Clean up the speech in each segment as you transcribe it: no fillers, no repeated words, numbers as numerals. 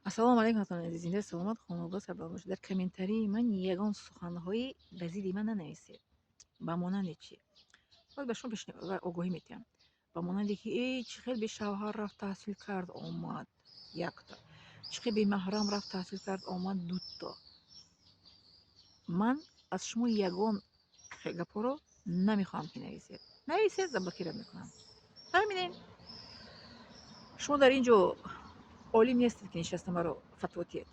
Ассалому алайкум, ҳамватанони азиз, зинда, саломат, хонобод, сарбаланд бошед. Дар комментарии ман ягон суханҳои ба зидди ман нанависед. Ба монанди чӣ? Боз ба шумо огоҳӣ метиҳам. Ба монанде ки э, чӣ хел бешавҳар рафт, таҳсил кард, омад, якта. Чӣ хел бемаҳрам рафт, таҳсил кард, омад, дуто. Ман аз шумо ягон гапҳоро намехоҳам, ки нависед. Нависед, заблокировать мекунам. Фаҳмидем? Шумо дар ин ҷо олим нестед, ки нишаста маро фатво диҳед.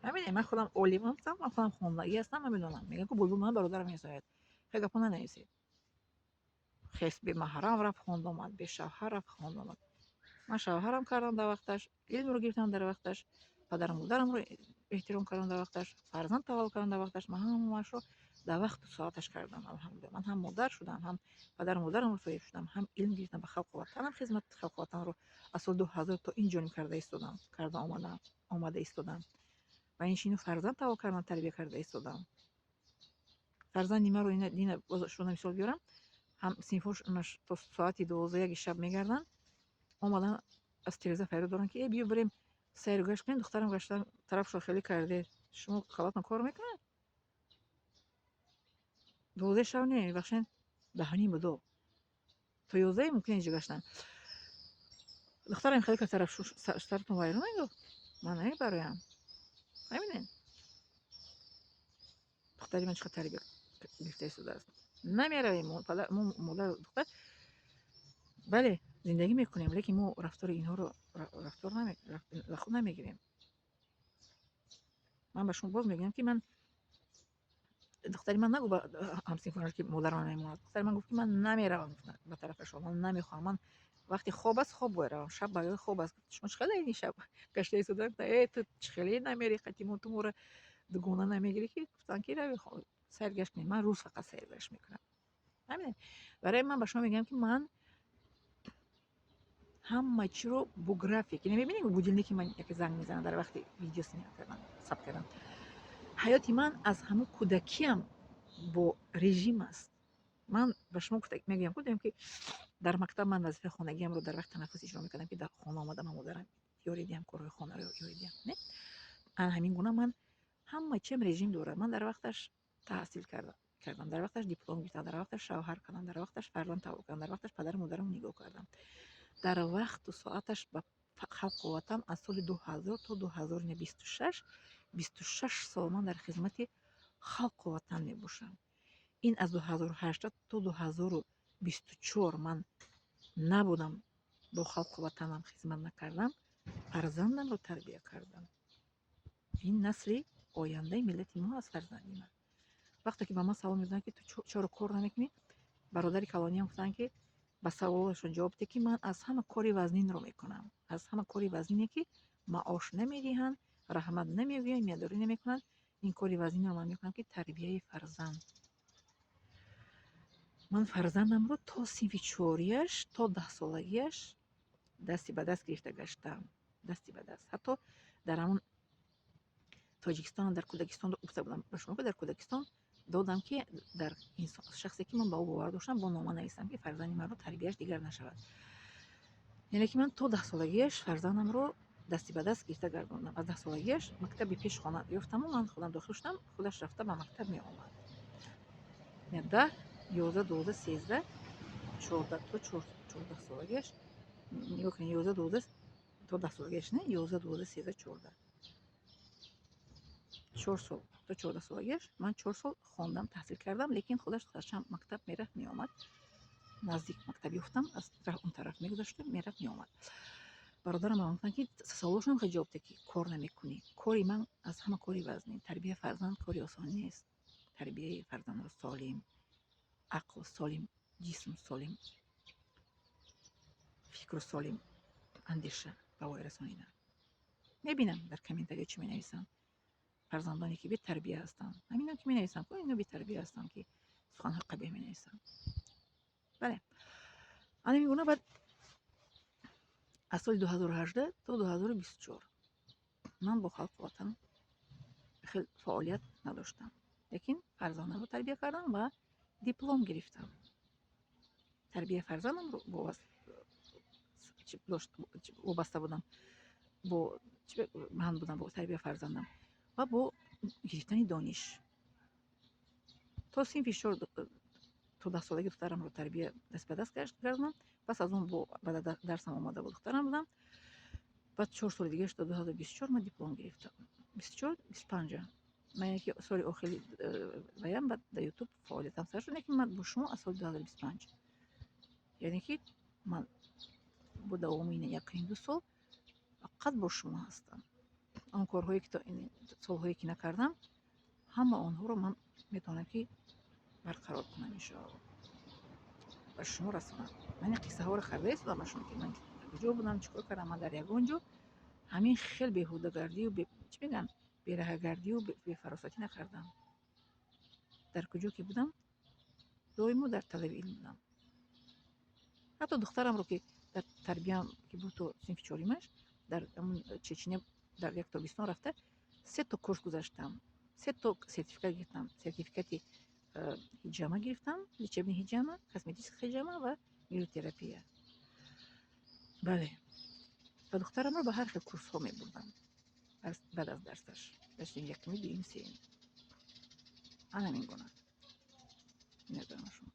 Фаҳмидем? Ман худам олим ҳастам, ман худам хондагӣ ҳастам, ман медонам. Мегӯям, ки булбул ман бародарам месояд. Хел гапҳо нанависед. Хес бемаҳрам рафт, хонд, омад, бешавҳар рафт, хонд, омад. Ман шавҳарам кардам дар вақташ, илмро гирифтам дар вақташ, падару модарамро эҳтиром кардам дар вақташ, фарзанд таваллуд кардам дар вақташ. Ман ҳамаашро дар вақту соаташ кардам, алҳамдулилла. Ман ҳам модар шудам, ҳам падару модарамро соҳиб шудам, ҳам илм гирифтам, ба халқу ватанам хизмат, халқу ватанро аз соли 2000 то ин ҷониб карда истодам, карда омадам, омада истодам. Ва инчунин фарзанд таваллуд кардам, тарбия карда истодам. Фарзанди маро дина боз шуна мисол биёрам, ҳам синфҳошаш то соати 12, 1 шаб мегарданд, омадан, аз тиреза фарёд доранд, ки э, биё, бирем, сайру гашт кунем. Духтарам гаштан тарафшо хеле карде. Шумо халатон кор мекунад? 12 шаб не, мебахшед, 10:30 буду. То 11 мумкин инҷо гаштан. Духтарам хеле кард тараф, саратон вайрон мегуфт. Ман намебароям. Фаҳмидед? Духтари ман чӣ қадр тарбия гирифта истодааст. Намеравем мо, модару духтар, бале, зиндагӣ мекунем, лекин мо рафтори инҳоро рафтор ба худ намегирем. Ман ба шумо боз мегӯям, ки ман духтари ман нагуфт ба ҳамсинфонаш, ки модарам намемонад. Духтари ман гуфт, ки ман намеравам ба тарафашон, ман намехоҳам, ман вақте хоб аст, хоб бояд равам, шаб барои хоб аст. Шумо чӣ хеле ини шаб гашта истода? Э, ту чӣ хеле намери қатимо, ту моро дугона намегирӣ, ки гуфтанд, ки рави, сайргашт кунем. Ман рӯз фақат сайргашт мекунам. Ҳамин. Барои ман ба шумо мегӯям, ки ман ҳама чиро бо график, яъне мебинем, будильники ман яке занг мезанад дар вақти видео снимать кардан, сабт кардан. Ҳаёти ман аз ҳамун кӯдакиам бо режим аст. Ман ба шумо мегӯям, гуфтем, ки дар мактаб ман вазифаи хонагиамро дар вақти танаффус иҷро мекардам, ки дар хона омада ман модарам ёри диҳам, корҳои хонаро ёри диҳам. Не, ана ҳамин гуна ман ҳама чиам режим дорад. Ман дар вақташ таҳсил кардам, дар вақташ диплом гирифтам, дар вақташ шавҳар кардам, дар вақташ фарзанд таваллуд кардам, дар вақташ падару модарамро нигоҳ кардам, дар вақту соаташ ба халқу ватан. Аз соли 2000 то 2026, 26 сол ман дар хизмати халқу ватан мебошам. Ин аз 2008 то 2024 ман набудам, бо халқу ватанам хизмат накардам, фарзандамро тарбия кардам. Ин насли ояндаи миллати мо аст, фарзанди ман. Вақте ки ба ман савол медоданд, ки ту чаро кор намекунӣ, бародари калониам гуфтанд, ки ба саволашон ҷавоб диҳ, ки ман аз ҳама кори вазнинро мекунам, аз ҳама кори вазнине, ки маош намедиҳанд, раҳмат намегӯянд, миннатдорӣ намекунанд. Ин кори вазнинро ман мекунам, ки тарбияи фарзанд. Ман фарзандамро то синфи чорияш, то 10-солагиаш дасти ба даст гирифта гаштам, дасти ба даст. Ҳатто дар ҳамон Тоҷикистонам дар кӯдакистон гуфта будам ба шумо, ки дар кӯдакистон додам, ки дар шахсе, ки ман ба ӯ бовар доштам, бо нома нависам, ки фарзанди маро тарбияш дигар нашавад. Яъне ки ман то 10-солагиаш фарзандамро дасти ба даст гирифта гардондам. Аз 10-солагиаш мактаби пеш хона ёфтаму ман худам дохил шудам, худаш рафта ба мактаб меомад. 10, 11, 12, 13, 14, то 14-солагиаш. Нигоҳ кунед, 11, 12, то 10-солагиаш, не, 11, 12, 13, 14, 4 сол. То 14-солагиаш ман 4 сол хондам, таҳсил кардам, лекин худаш ҳарчанд мактаб мерафт, меомад. Наздик мактаб ёфтам, аз он тараф мегузаштам, мерафт, меомад. Бародарам ба ман гуфтанд, ки саволошон хеле ҷавоб деҳ, ки кор намекунӣ. Кори ман аз ҳама кори вазнин. Тарбияи фарзанд кори осон нест. Тарбияи фарзандро солим, ақл солим, ҷисм солим, фикру солим, андеша ба воя расонидан. Мебинам, дар комментариё чӣ менависанд. Фарзандоне, ки бетарбия ҳастанд, ҳамино ки менависанд, ино бетарбия ҳастанд, ки суханҳои қабеҳ менависанд. Бале, ана ин гуна. Баъд аз соли 2018 то 2024 ман бо халқу ватан хел фаъолият надоштам, лекин фарзандамро тарбия кардам ва диплом гирифтам. Тарбияи фарзандамро вобаста будам бо Ман будам бо тарбия фарзандам ва бо гирифтани дониш. То синфи чор, то 10-солагӣ духтарамро тарбия даст ба даст гардонам. Пас аз он бо ба дарсам омода бо духтарам будам. Баъд 4 соли дига, то 2024 ман диплом гирифтам. 24, 25-а ман яке соли охири ваям, баъд дар Ютуб фаъолиятам сар шуд. Лекин ман бо шумо аз соли 2025, яъне ки ман бо давоми 1,5-2 сол фақат бо шумо ҳастам. Он корҳое ки то солҳое ки накардам, ҳама онҳоро ман метавонам ки барқарор кунам, иншоалло, ба шумо расонам. Ман ин қиссаҳоро карда истодам ба шумо, ки ман куҷо будам, чӣ кор кардам. Ман дар ягон ҷо ҳамин хел беҳудагардию, чӣ мегӯянд, бераҳагардию бефаросатӣ накардам. Дар куҷо ки будам, доимо дар талаби илм будам. Ҳатто духтарамро, ки дар тарбиям ки буд, то синфи чоримаш дар Чечня дар як тобистон рафта, се то курс гузаштам, се то сертификат гирифтам. Сертификати ҳиҷама гирифтам, лечебный ҳиҷама, косметическая ҳиҷама ва гирутерапия. Бале, ва духтарамро ба ҳар хел курсҳо мебурдам баъд аз дарсаш, дарси якуми, дуюм, сеюм. Ана ҳамин гуна. Миннатдорам шумо.